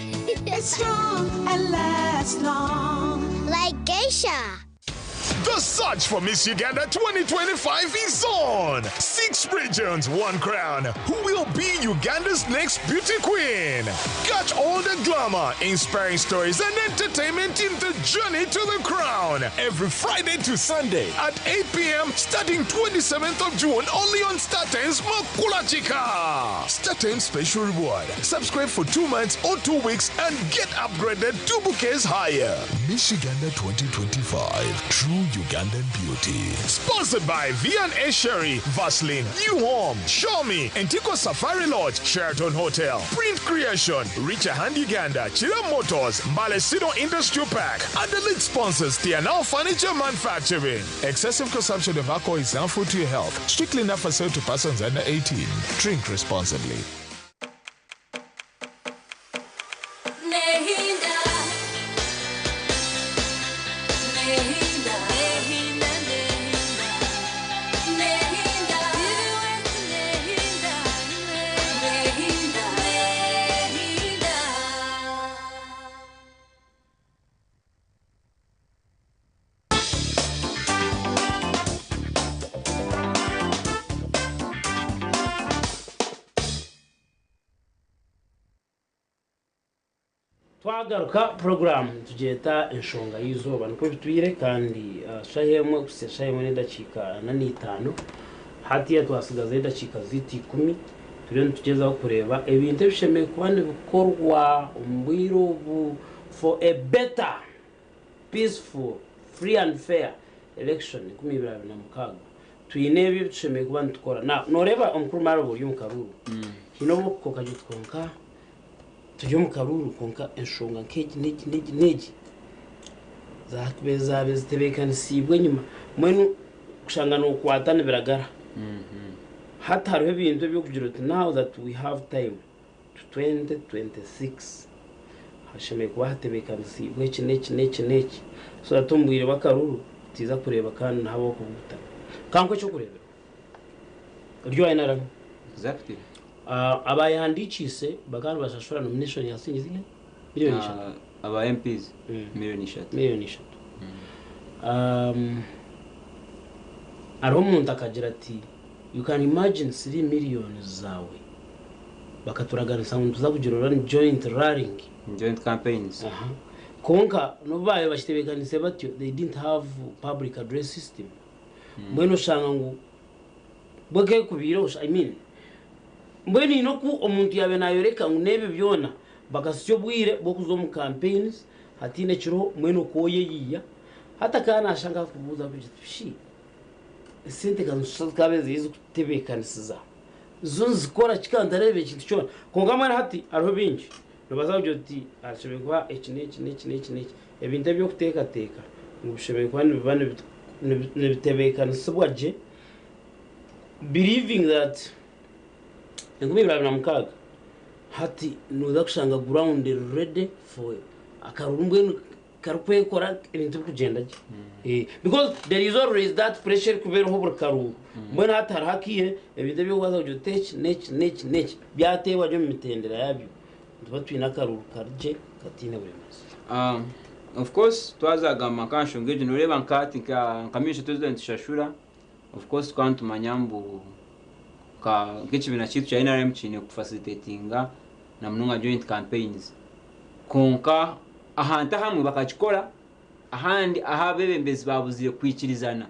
[SPEAKER 5] It's strong and lasts long.
[SPEAKER 6] Like geisha.
[SPEAKER 9] The search for Miss Uganda 2025 is on. 6 regions, 1 crown. Who will be Uganda's next beauty queen? Catch all the glamour, inspiring stories, and entertainment in the journey to the crown. Every Friday to Sunday at 8 p.m. starting 27th of June only on StarTimes Makulachika. StarTimes special reward. Subscribe for 2 months or 2 weeks and get upgraded 2 bouquets higher. Miss Uganda 2025. True Ugandan beauty. Sponsored by V&A Sherry, Vaseline, New Home, Xiaomi, Antico Safari Lodge, Sheraton Hotel, Print Creation, Richer Hand Uganda, Chira Motors, Malesino Industrial Park, and the lead sponsors, Tianao Furniture Manufacturing. Excessive consumption of alcohol is harmful to your health. Strictly not for sale to persons under 18. Drink responsibly.
[SPEAKER 3] Nehinda, nehinda, nehinda, nehinda, nehinda, nehinda, nehinda.
[SPEAKER 2] Twagaruka puroguramu nitugyeta enshonga y'eizooba nikwo bitwire kandi shaaha emwe kuhitsya shaaha emwe n'edakiika ana n'eitaano hatiiya twasigazayo edakiika zaitu ikumi turiyo nitugyezaho kureeba ebintu ebishemereire kuba nibikorwa omu bwire obu for a better peaceful free and fair election 2026 twine ebi ebitushemereire kuba nitukora. Now nooreeba omukuru Maraba ori omu karuuru haine obu orikukoka gye oti kwonka Turi omu karuuru kwonka enshonga nk'egi n'egi n'egi n'egi zaakubaire zaabaire zitebeekanisiibwe enyima. Mbwenu kushanga nookwata nibiragara. Hati hariho ebintu eby'okugira oti now that we have time to 2026. Hashemereire kuba hatebeekanisiibwe eki n'eki n'eki n'eki so that omu bwire bw'akaruru tiiza kureeba kandi nihabaho okuhutana. Ka nkuhe eky'okureeberaho. Ori owa NRM?
[SPEAKER 1] Exactly.
[SPEAKER 2] Abayehandiikiise bakaba nibashashura nomination ya siringi zingahi? 3 million.
[SPEAKER 1] Aba MPs 3 million.
[SPEAKER 2] 3 million. Hariho omuntu akagira ati, "You can imagine 3 million zaawe bakaturaganisa ngu nituza kugira ora joint rallying."
[SPEAKER 1] Joint campaigns.
[SPEAKER 2] Aha. Konka n'obu baabaire bakitebeekanise batyo, they didn't have public address system. Mbwenu oshanga ngu bwekekubiire, I mean, mbwenu hiine oku omuntu yaabaire naayoreka ngu n'ebyo byona bakasya obwire bw'okuza omu campaigns hatiine ekiriho. Mbwenu okwoyeyiiya hati akaba naashanga akubuuza kugira ati, "Shi esente kanshusha zikaba ziri zikutebeekanisiza zo nizikora ki? Kantareeba ekintu kyona." Konka mbwenu hati hariho bingi nobaasa kugira oti hashemereire kuba eki n'eki n'eki n'eki n'eki, ebintu eby'okuteekateeka ngu bishemereire kuba nibiba nibitebeekanisibwa gye, believing that 2026 hati noza kushanga ground ready for akaruru, mbwenu karikwekora ebintu birikugyenda gye. Because there is always that pressure erikubeeraho buri karuru. Mbwenu hati hariho akiire ebintu ebyokubaasa kugira oti eki n'eki n'eki n'eki byateebwa gye omu mitendera yabyo, nituba twine akaruru karigye kataine buremeezi.
[SPEAKER 1] Of course twazagamba nka nshonga egyo, noreeba nkati nka 3 million eziba nitushashura, of course tukaba nitumanya mbu nk'ekibiina kyaitu kya NRM kiine kufacilitatinga na munonga joint campaigns. Konka ahantu ahamwe bakakikora, ahandi ahu abebembezi babuzire kwikirizana,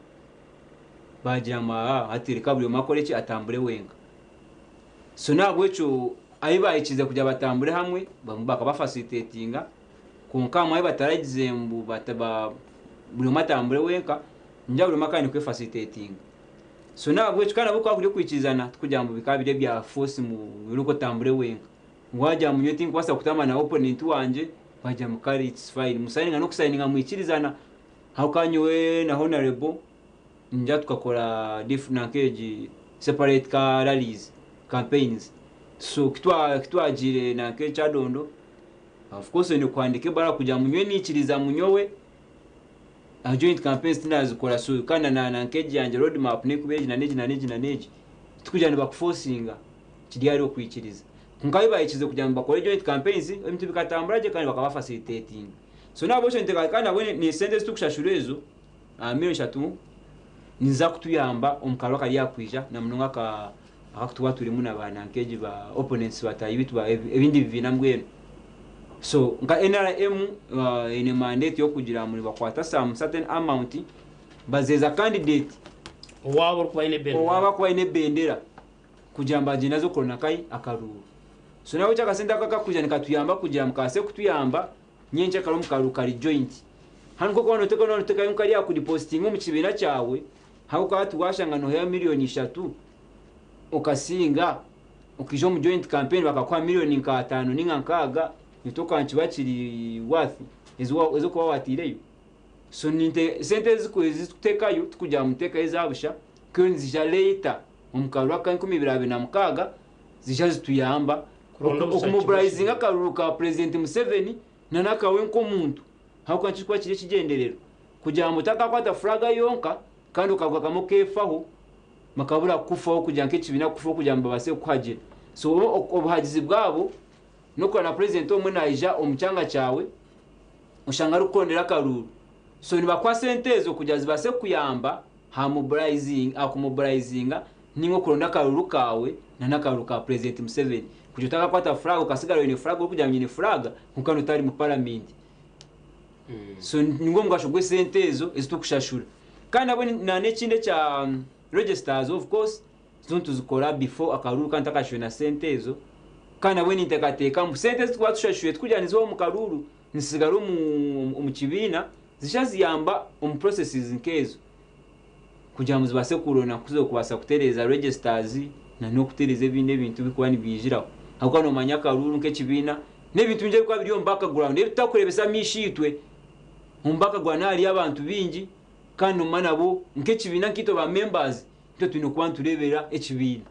[SPEAKER 1] bagira ngu, "Aa, hati reka buri omwe akore ki, atambure wenka." So nahabwekyo ahi bahikirize kugira batambure hamwe, bamwe bakabafacilitatinga, konka hamwe ahi bataragize mbu buri omwe atambure wenka, ningira buri omwe akaba aine kwefacilitatinga. So nahabwekyo kandi nabwo kuba kuri okwikirizana, tikugira ngu bikaba biri ebya force ngu oreke otambure wenka, ngu wagira ngu nyowe tinkubaasa kutamba na opponent wangye, bagira ngu kare, it's fine, musayininga n'okusayininga mwikirizana. Ahabw'okuba nyowe na honorable ningira tukakora nanka egi separate ka rallies, campaigns. So kitwagiire nanka ekyadondo, of course oine kuhandiika ebaruha kugira ngu nyowe niikiriza ngu nyowe joint campaigns tinazikora, so kandi na nanka egi yangye road map nekuba egi na n'egi na n'egi na n'egi. Tikugira nibakuforcinga, kiri ahari okwikiriza. Konka ahi bahikirize kugira ngu bakore joint campaigns, ebintu bikatambura gye kandi bakabafacilitatinga. So nahabwekyo niteekateeka kandi nabwo n'esente ezitukushashura ezo, 3 million, niziza kutuyamba omu karuru akari aha kwija, na munonga akakutuba turimu na ba nanka egi ba opponents bataahi bitu ebindi bibiina mbwenu. So nka NRM eine mandate y'okugira ngu nibakwata some certain amount bazeeza candidate
[SPEAKER 2] owaaba orikuba aine ebendera,
[SPEAKER 1] owaaba akuba aine ebendera, kugira ngu bagyende aze okuronda nkahi akaruru. So nahabwekyo akasente ako akakwija nikatuyamba kugira ngu kabaase kutuyamba nyenkya kare omu karuru kari joint. Hanu nk'oku waaba noteekayo nkariya kudepositinga omu kibiina kyawe, ahabw'okuba hati washanga nooheyo 3 million okasinga, okaija omu joint campaign bakakuha nka 50 ninga 60, nitwe nikiba kiri worth ez'okuba watiireyo. So ninte sente ezitukuteekayo, tikugira ngu nituteekayo eza busha, ko nizija later omu karuru aka 2026 zija zituyamba
[SPEAKER 2] Kuronda obushaki.
[SPEAKER 1] okumobilizinga akaruru ka President Museveni na n'akawe nk'omuntu, ahabw'okuba nikikuba kiri ekigyendererwa kugira ngu otakakwata flag yonka kandi okaruga kamwe okeefaho, bakabura kukufaho kugira nk'ekibiina kukufaho kugira ngu babaase kukuhagira. So obuhagizi bwabo n'okurora na president omwe naija omu kyanga kyawe, oshanga arikukondera akaruru. So nibakuha sente ezo kugira zibaase kukuyamba ha mobilizing, aha kumobilizinga ninga okuronda akaruru kawe na n'akaruru ka President Museveni, kugira otakakwata flag okasigara oine flag orikugira ngu nyine flag konka notari mu parliament. So nigwo omugasho gw'esente ezo ezitukushashura. Kandi nabwo na n'ekindi ekya registers, of course zo nituzikora before akaruru, kandi takashwe na sente ezo. Kandi nabwo ninteekateeka ngu sente ezi tukuba tushashwire, tikugira niziba omu karuru, nizisigara omu kibiina, zisha ziyamba omu processes nk'ezo kugira ngu zibaase kuronda kubaasa kutereeza registers na n'okutereeza ebindi ebintu ebikuba nibiijiraho, ahabw'okuba noomanya akaruru nk'ekibiina n'ebintu bingi ebikuba biri omu background ebi tutakureebesa amaisho itwe. Omu background hariyo abantu bingi, kandi noomanya nabo nk'ekibiina nkaitwe ba members itwe twine kuba nitureebera ekibiina,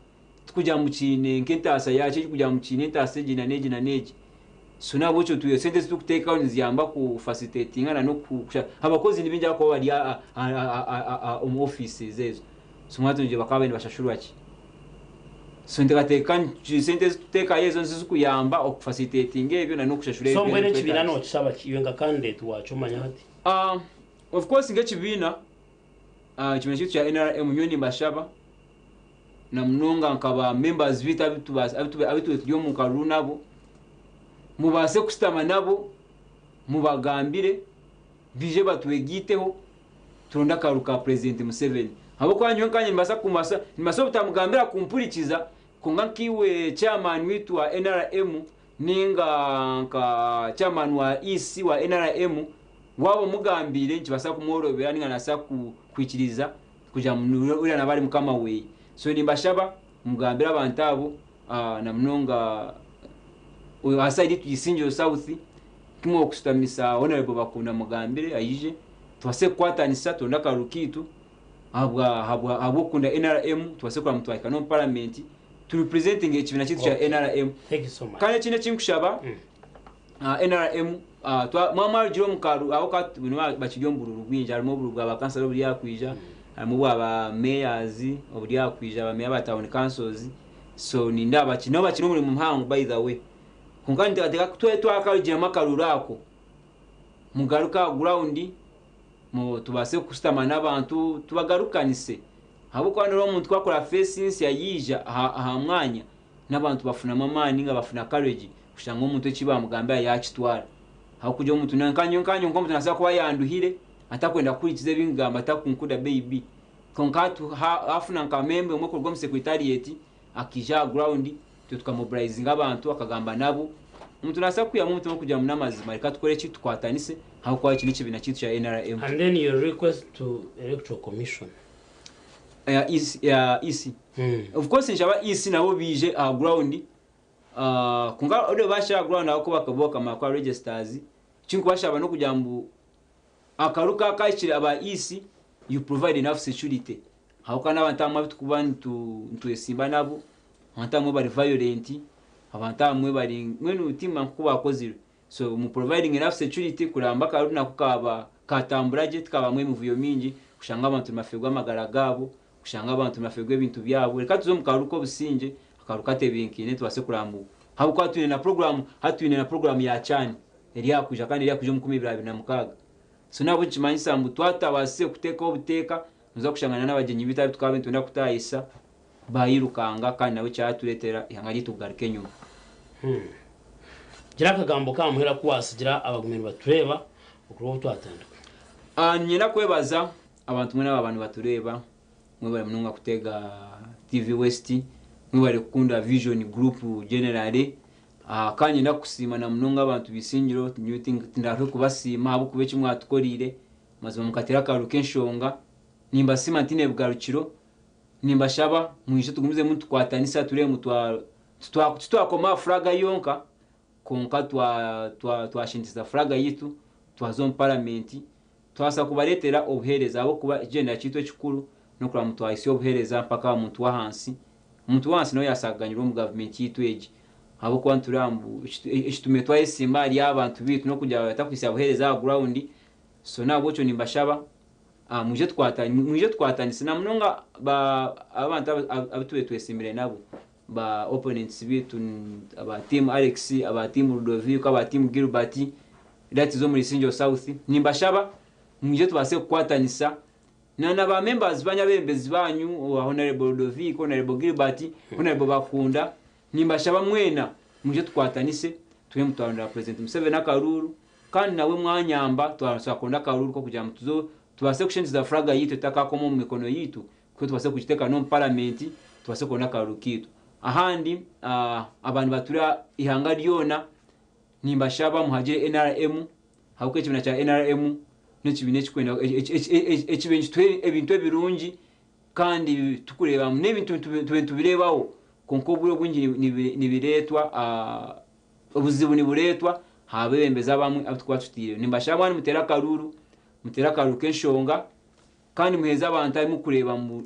[SPEAKER 1] tikugira ngu kiine nk'entaasa yakyo, kugira ngu kiine entaasa egi na n'egi na n'egi. So nahabwekyo twe sente eziturikuteekaho niziyamba ku facilitatinga na n'oku abakozi nibingi abakuba bari omu offices ezo. So mwatungire bakaba bari nibashashurwa ki? So nteekateeka nti sente ezituteekayo ezo nizo zikuyamba oku facilitatinga ebyo na n'okushashura
[SPEAKER 2] So mbwenu ekibiina
[SPEAKER 1] ebirikwetanisa.
[SPEAKER 2] nokishaba ki iwe nka candidate wakyo omanya hati?
[SPEAKER 1] Of course nk'ekibiina, ekibiina kyaitu kya NRM nyowe nimbashaba na munonga nka ba members baitu abu abu turi omu karuru nabo, mubaase kushutama nabo mubagambire baije batwegaiteho turonde akaruru ka Purezidenti Museveni. Ahabw'okuba nyowe nkanye nimbaasa kumbaasa nimbaasa obutamugambira kumpurikiza kwonka nkaiwe chairman waitu wa NRM ninga nka chairman wa EC wa NRM waaba omugambiire nikibaasa kumworobera ninga nabaasa kwikiriza kugira ngu uriya naaba ari mukama weye. So nimbashaba mugambire abantu abo na munonga aha side yaitu Isingiro South kimwe okushutamisa Honourable Bakunda mugambire aije tubaase kukwatanisa turonde akaruru kaitu ahabw'okukunda NRM tubaase kureba ngu twahika n'omu paramenti tu representinge ekibiina kyaitu kya NRM. Kandi ekindi eki nkushaba NRM mwaba mwarugire omu karu aho bakiri omu bururu bwingi harimu obururu bwa ba kansara oburi aha kwija harimu obwa ba mayors oburi aha kwija ba meya ba town councils so nindeeba nabo bakine omurimo muhango by the way kwonka ninteekateeka ku twakarugiremu akaruru ako mugaruke aha ground tubaase kushutama n'abantu tubagarukanise ahabw'okuba noreeba omuntu ku akora face nsya yaija aha mwanya n'abantu bafunamu amaani ninga bafuna courage kushanga omuntu eki bamugambira yakitwara ahabw'okugira omuntu nkanyowe nk'omuntu nabaasa kuba yanduhire atakwenda kuhurikiza ebi nkugamba atakunkunda maybe kwonka hafuna nka member omwe kuruga omu secretariat akaija aha ground itwe tukamobilizinga abantu akagamba nabo omuntu nabaasa kukwihamu omutima kugira ngu n'amazima reka tukore ki tukwatanise ahabw'okuba eki n'ekibiina kyaitu kya NRM.
[SPEAKER 2] And then your request to electoral commission.
[SPEAKER 1] Ya EC. Of course nshaba EC nabo baije aha ground kwonka already bashika aha ground ahabw'okuba bo bakamara kuba registers ekinkubashaba n'okugira ngu akaru kakahikire aba EC you provide enough security ahabw'okuba n'abantu abamwe abu turikuba nitwesimba nabo abantu abamwe bari violent abantu abamwe bari mbwenu timanya nk'oku bakozirwe so mu providing enough security kureba ngu akaru nako kaba katambura gye tikabamu emivuyo mingi kushanga abantu nibafeerwa amagara gaabo kushanga abantu nibafeerwa ebintu byabo reka tuze omu karu k'obusingye akaru katebenkeine tubaase kureba ngu ahabw'okuba twine na program hati twine na program ya CHAN eri aha kwija kandi eri aha kwija omu 2026 so nahabwekyo nikimanyisa ngu twatabaasise kuteekaho obuteeka noza kushanga n'abagyenyi baitu abu tukaba nitwenda kutaahisa bayirukanga kandi nabwe kyatureetera eihanga ryaitu kugaruka enyima.
[SPEAKER 2] Gira akagambo k'aha muheru aku waasigira abagumire nibatureeba okuruga obu twatandika.
[SPEAKER 1] Niinyenda kwebaza abantu mwena abaaba nibatureeba, mwebare munonga kuteega TV West, mwebare kukunda Vision Group generally. Kandi niinyenda kusiima na munonga abantu b'Isingiro, nyowe tindaruhe kubasiima ahabw'okuba eki mwatukoreire, mazima mukateera akaruru k'enshonga. Nimbasiima ntiine bugarukiro, nimbashaba mwije tugumizemu nitukwatanisa tureebe ngu titwakoma aha furaga yonka kwonka twashintiza furaga yaitu twaza omu paramenti twabaasa kubareetera obuheereza ahabw'okuba ekigyendererwa kyaitu ekikuru n'okureba ngu twahitsya obuheereza mpaka aha muntu w'ahansi. Omuntu w'ahansi nawe yaabaasa kuganyirwa omu gavumenti yaitu egi ahabw'okuba nitureba ngu ekitumire twayesimba ahari abantu baitu n'okugira ngu batakuhitsya buheereza aha gurawundi so n'ahabw'ekyo nimbashaba Mwije mwije tukwatanise na munonga abantu abu tubaire twesimbire nabo ba opponents baitu aba team Alex, aba team Ludovico, aba team Gilbert that is omuri Isingiro South nimbashaba mwije tubaase kukwatanisa na na ba members banyu abebembezi banyu Honourable Ludovico, Honourable Gilbert, Honourable Bakunda nimbashaba mwena mwije tukwatanise tube ngu twarondera President Museveni akaruuru. Kandi nawe mwanyamba twakonda akaruuru k'okugira ngu tuze tubaase kushengyeza furaga yaitu etakakoma omu mikono yaitu nikwo tubaase kugiteeka n'omu paramenti tubaase kuronda akaruuru kaitu. Ahandi abantu nibatura eihanga ryona nimbashaba muhagire NRM ahabw'okuba ekibiina kya NRM n'ekibiina ekirikwenda ekibaire nikituha ebintu ebirungi kandi turikureeba ngu n'ebintu tube nitubireebaho kwonka obwire obwingi nibireetwa Obuzibu nibureetwa aha beebembezi abamwe abu turikuba tutaireho. Nimbashaba mwaba nimuteera akaruuru, muteere akaruuru k'enshonga kandi muheereze abantu abu murikureeba ngu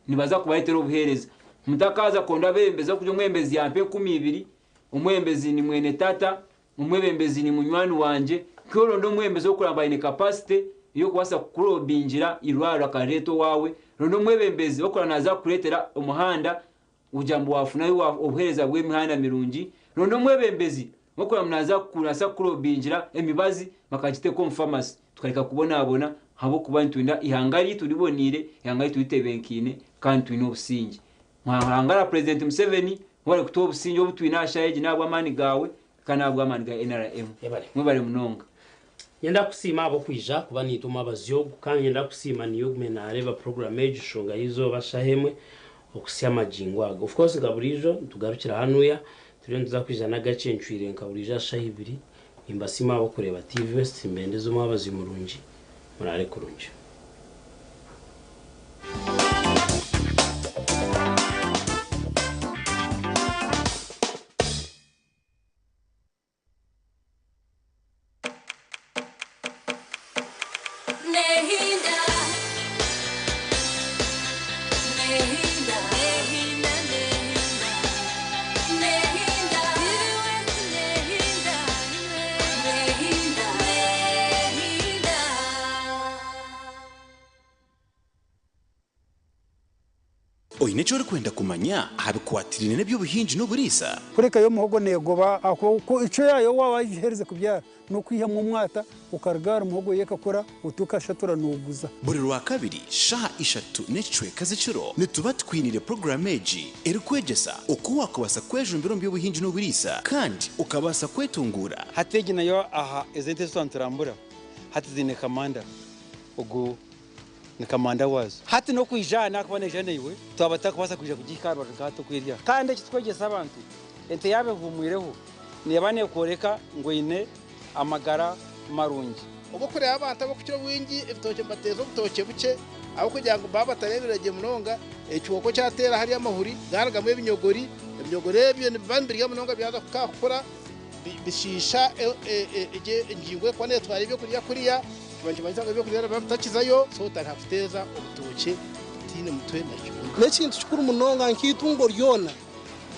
[SPEAKER 1] nibaza kubareetera obuheereza. Mutakaaza kuronda abeebembezi ahabw'okugira omwebembezi yampa 2000, omwebembezi ni mwene tata, Omwebembezi ni munywani wangye. Ku oronda omwebembezi orikureba aine capacity y'okubaasa kukurobingira eirwariro akarireeta owaawe, ronda omwebembezi orikureba naaza kukureetera omuhanda kugira ngu waafunayo obuheereza bw'emihanda mirungi, ronda omwebembezi orikureba ngu naaza kubaasa kukurobingira emibazi bakagiteeka omu famasi tukareka kubonabona ahabw'okuba nitwenda eihanga ryaitu riboneire, eihanga ryaitu ritebenkeine kandi twine obusingye. Mwahangara Purezidenti Museveni, webare kutuha obusingye obu twine aha shaaha egi n'ahabw'amaani gaawe kandi n'ahabw'amaani ga NRM. Mwebare munonga.
[SPEAKER 2] Nyenda kusiima ahabw'okwija kuba naitwe omwabazyo ogu kandi nyenda kusiima niiwe ogume naareeba puroguraamu egi nshonga y'eizooba shaaha emwe okuhitsya amagingo aga. Of course nka buriijo nitugarukira hanuya turiyo nituza kwija n'agakye ncwire nka buriijo aha shaaha ibiri. Nimbasiima ahabw'okureeba TV West nimbendeza omwabazyo murungi muraare kurungi.
[SPEAKER 10] Oine eki orikwenda kumanya aha bikwatiraine n'eby'obuhingi n'oburiisa?
[SPEAKER 11] Kureka yo omuhogo neegoba ahabw'okuba icwe yaayo waaba wagiherize kubyara n'okwihamu omwata okaruga ahari muhogo yo ekakura oti okashatura nooguza.
[SPEAKER 10] Buri Rwakabiri shaaha ishatu n'ekicweka z'ekiro nituba tukwiniire puroguraamu egi erikwegyesa oku waakubaasa kwejumbira omu by'obuhingi n'oburiisa kandi okabaasa kwetunguura.
[SPEAKER 12] Hati egi nayo aha ezi ente ezi twaba niturambura hati ziine kamanda ogu Ni kamanda waazo. Hati n'okwija aha naakuba naija naiwe, twaba tutakubaasa kwija kugihika aha rubaju nka hati oku eri aha. Kandi eki tukwegyesa abantu, ente yaaba ehuumwireho, neeba neekworeka ngu eine amagara marungi.
[SPEAKER 13] Obu orikureeba abantu abarikukira obwingi ebitookye nibateeza obutookye bukye ahabw'okugira ngu baaba batareebire gye munonga, ekihooko kyateera hariya amahuri gaarugamu ebinyogori, ebinyogori ebyo nibiba nibirya munonga byaza kukura bishiisha engingo erikuba neetwara ebyokurya kuriya. Kiba nikimanyisa ngu ebyokurya nibiba bitakizayo, so otandika kuteeza obutookye butaine mutwe na kibunu.
[SPEAKER 14] N'ekintu kikuru munonga nk'eitungo ryona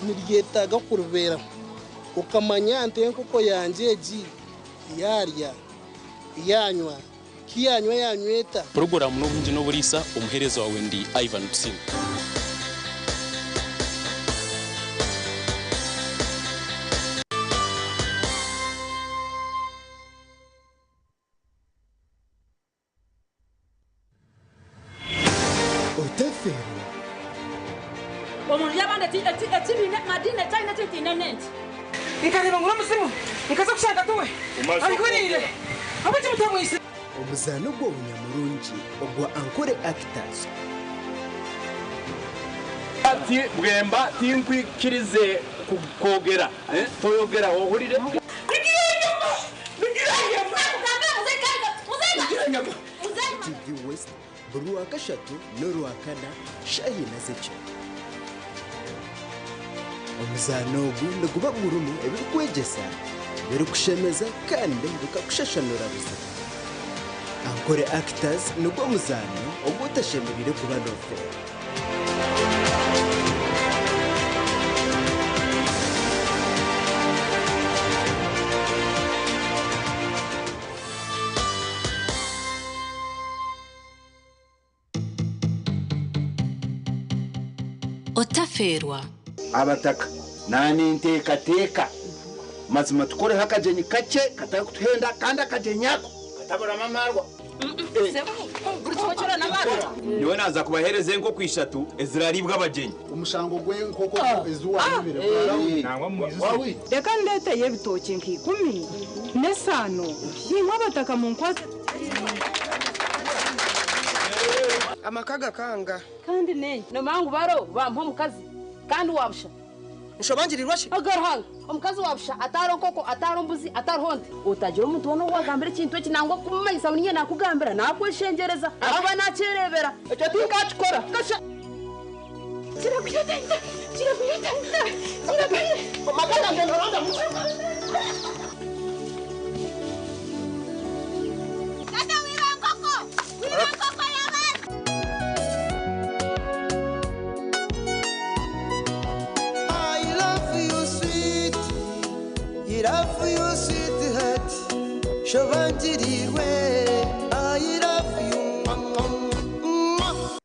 [SPEAKER 14] niryetaaga kuribeeraho okamanya nti enkoko yangye egi yaarya, yaanywa, ku yaanywa yaanywa eta?
[SPEAKER 15] Puroguraamu n'obuhingi n'oburiisa, omuheereza waawe ndi Ivan Tusiime.
[SPEAKER 16] Otafeerwa.
[SPEAKER 17] Omuntu yaaba ekibiina amadiini eki aine eki ntiine n'enki.
[SPEAKER 18] Nkareeba ngu n'omuzimu, nkaza kushanga tiwe ahuriire. Ahabw'enki mutamwitsire?
[SPEAKER 16] Omuzaano gw'obunyamurungi ogwa Ankole Actors.
[SPEAKER 19] Ati Bwemba tinkwikirize kwogera, toyogera ohurire?
[SPEAKER 16] TV West buri Rwakashatu n'Orwakana shaaha ina z'ekiro. Omuzaano ogu niguba gurimu ebirikwegyesa, birikushemeza kandi bikakushashanura buzima. Ankole Actors nigwo muzaano ogu otashemereire kuba noofeerwa.
[SPEAKER 3] Otafeerwa.
[SPEAKER 20] Abataka naninteekateeka mazima tukoreho akagyenyi kakye katarikutuhenda kandi akagyenyi ako kataburamu amaarwa.
[SPEAKER 19] Nyowe naaza kubaheereza enkoko ishatu eziraariibwe abagyenyi.
[SPEAKER 21] Omushango gw'enkoko ezi waayibire gwarahwire.
[SPEAKER 22] Reka ndeeteyo ebitookye nka ikumi n'esaano, naimwe abataka munkwatse tugyende.
[SPEAKER 18] Amaka gakanga.
[SPEAKER 17] Kandi n'enki? Noomanya ngu baro baamuha omukazi kandi wa busha.
[SPEAKER 18] Nshobangirirwa shi?
[SPEAKER 17] Oga Ruhanga, omukazi wa busha atariho nkoko, atariho mbuzi, atariho nte. Otagira omuntu weena ou waagambira ekintu eki nangwa kumumanyisa ngu niinye naakugambira, naakweshengyereza ahakuba naakyereebera.
[SPEAKER 18] Ekyo tinkaakikora.
[SPEAKER 17] Kasha!
[SPEAKER 23] I love you sweet, you love you sweet.
[SPEAKER 4] Shobangirirwe, I love you. Mwah, mwah, mwah.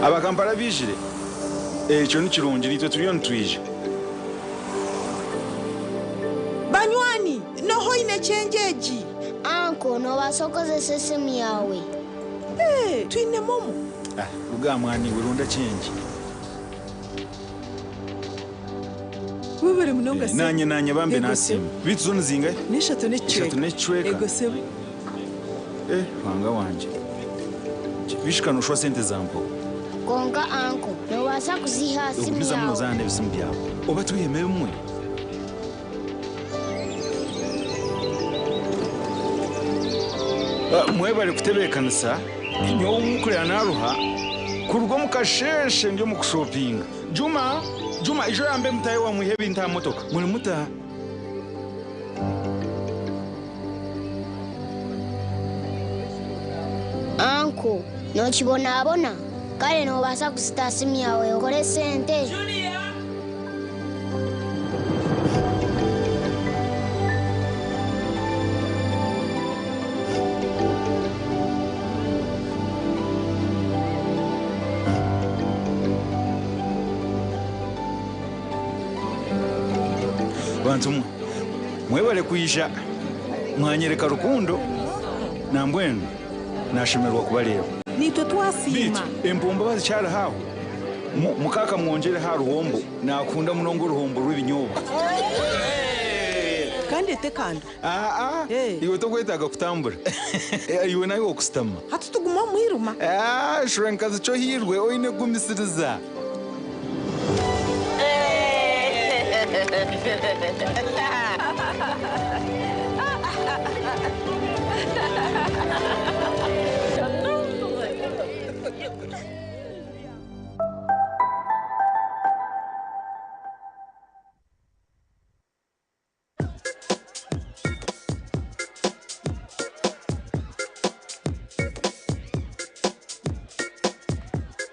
[SPEAKER 7] Abakampala baijire? Ekyo ni kirungi, naitwe turiyo nitwija.
[SPEAKER 5] Banywani, noha oine change egi?
[SPEAKER 6] Anko, noobaasa kukozesa esimu yaawe.
[SPEAKER 5] Ee, twine momo.
[SPEAKER 7] Ah, ruga aha mwana iwe, ronda change.
[SPEAKER 5] Webare munonga sebo.
[SPEAKER 7] Naanye naanye bambe
[SPEAKER 5] Ego
[SPEAKER 7] nasiima.
[SPEAKER 5] sebo.
[SPEAKER 7] Beitu zo nizingahi?
[SPEAKER 5] N'eshatu n'ekicweka.
[SPEAKER 7] Ishatu n'ekicweka.
[SPEAKER 5] Ego sebo.
[SPEAKER 7] Eh, Ruhanga wangye. Bishika nooshwa sente zampoho.
[SPEAKER 6] Kwonka anko, noobaasa kuziiha aha simu
[SPEAKER 7] Ogumizamu
[SPEAKER 6] yaawe.
[SPEAKER 7] noozaana n'ebisimu byawe. Oba twihemu ebimwe. Ah, Mwebare kutebeekanisa. Nyowe omukurira naaruha kuruga omu kasheeshe ndi omu kushopinga. Juma, Juma, ijo oyambe mutaahi waawe mwihe ebintu aha motoka. Muri muta?
[SPEAKER 6] Anko, nookibonabona? Kare noobaasa kuzita aha simu yaawe okore sente.
[SPEAKER 7] Bantu mwe, mwebare kwija mwanyereka rukundo nambwenu nashemererwa kubareeba.
[SPEAKER 5] Naitwe twasiima.
[SPEAKER 7] Beitu empombo bazikyariho aho? Mukaaka mwongyereho aha ruhombo, nakunda munonga oruhombo rw'ebinyobwa.
[SPEAKER 5] Kandi etekando.
[SPEAKER 7] Aa, iwe tokwetaaga kutambura. Iwe nawe okusitama.
[SPEAKER 5] Hati tuguma omu mwirima.
[SPEAKER 7] Ah, shura nkazi kyohirwe oine kugumisiriza.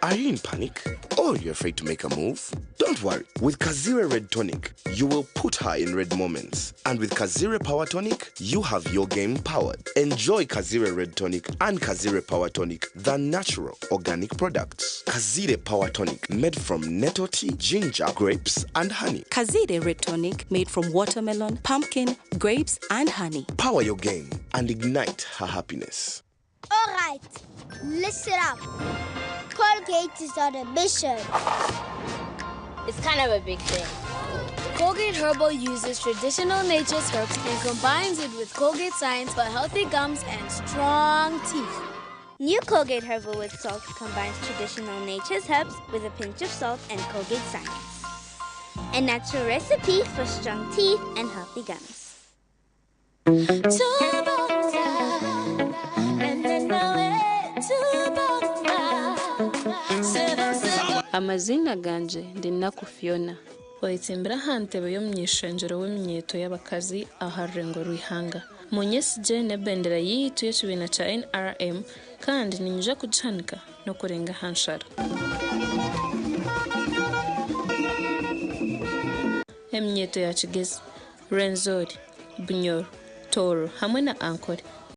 [SPEAKER 23] Are you in panic? Or you're afraid to make a move? Don't worry. With Kazire Red Tonic, you will put her in red moments. And with Kazire Power Tonic, you have your game powered. Enjoy Kazire Red Tonic and Kazire Power Tonic, the natural organic products. Kazire Power Tonic, made from nettle tea, ginger, grapes, and honey.
[SPEAKER 3] Kazire Red Tonic made from watermelon, pumpkin, grapes, and honey.
[SPEAKER 23] Power your game and ignite her happiness.
[SPEAKER 6] All right, listen up. Colgate is on a mission.
[SPEAKER 24] It's kind of a big thing. Colgate Herbal uses traditional nature's herbs and combines it with Colgate science for healthy gums and strong teeth.
[SPEAKER 6] New Colgate Herbal with Salt combines traditional nature's herbs with a pinch of salt and Colgate science. A natural recipe for strong teeth and healthy gums.
[SPEAKER 25] Amaziina gangye ndi Naku Fiona. Oyetsimbire aha ntebe y'omuny'eishengyero w'eminyeeto y'abakazi aha rurengo rw'eihanga. Munyesigye n'ebendera yaitu y'ekibiina kya NRM kandi niinyija kugihanika n'okurenga aha nsharo. Eminyeeto ya Kigezi, Rwenzori, Bunyoro, Tooro hamwe na Ankole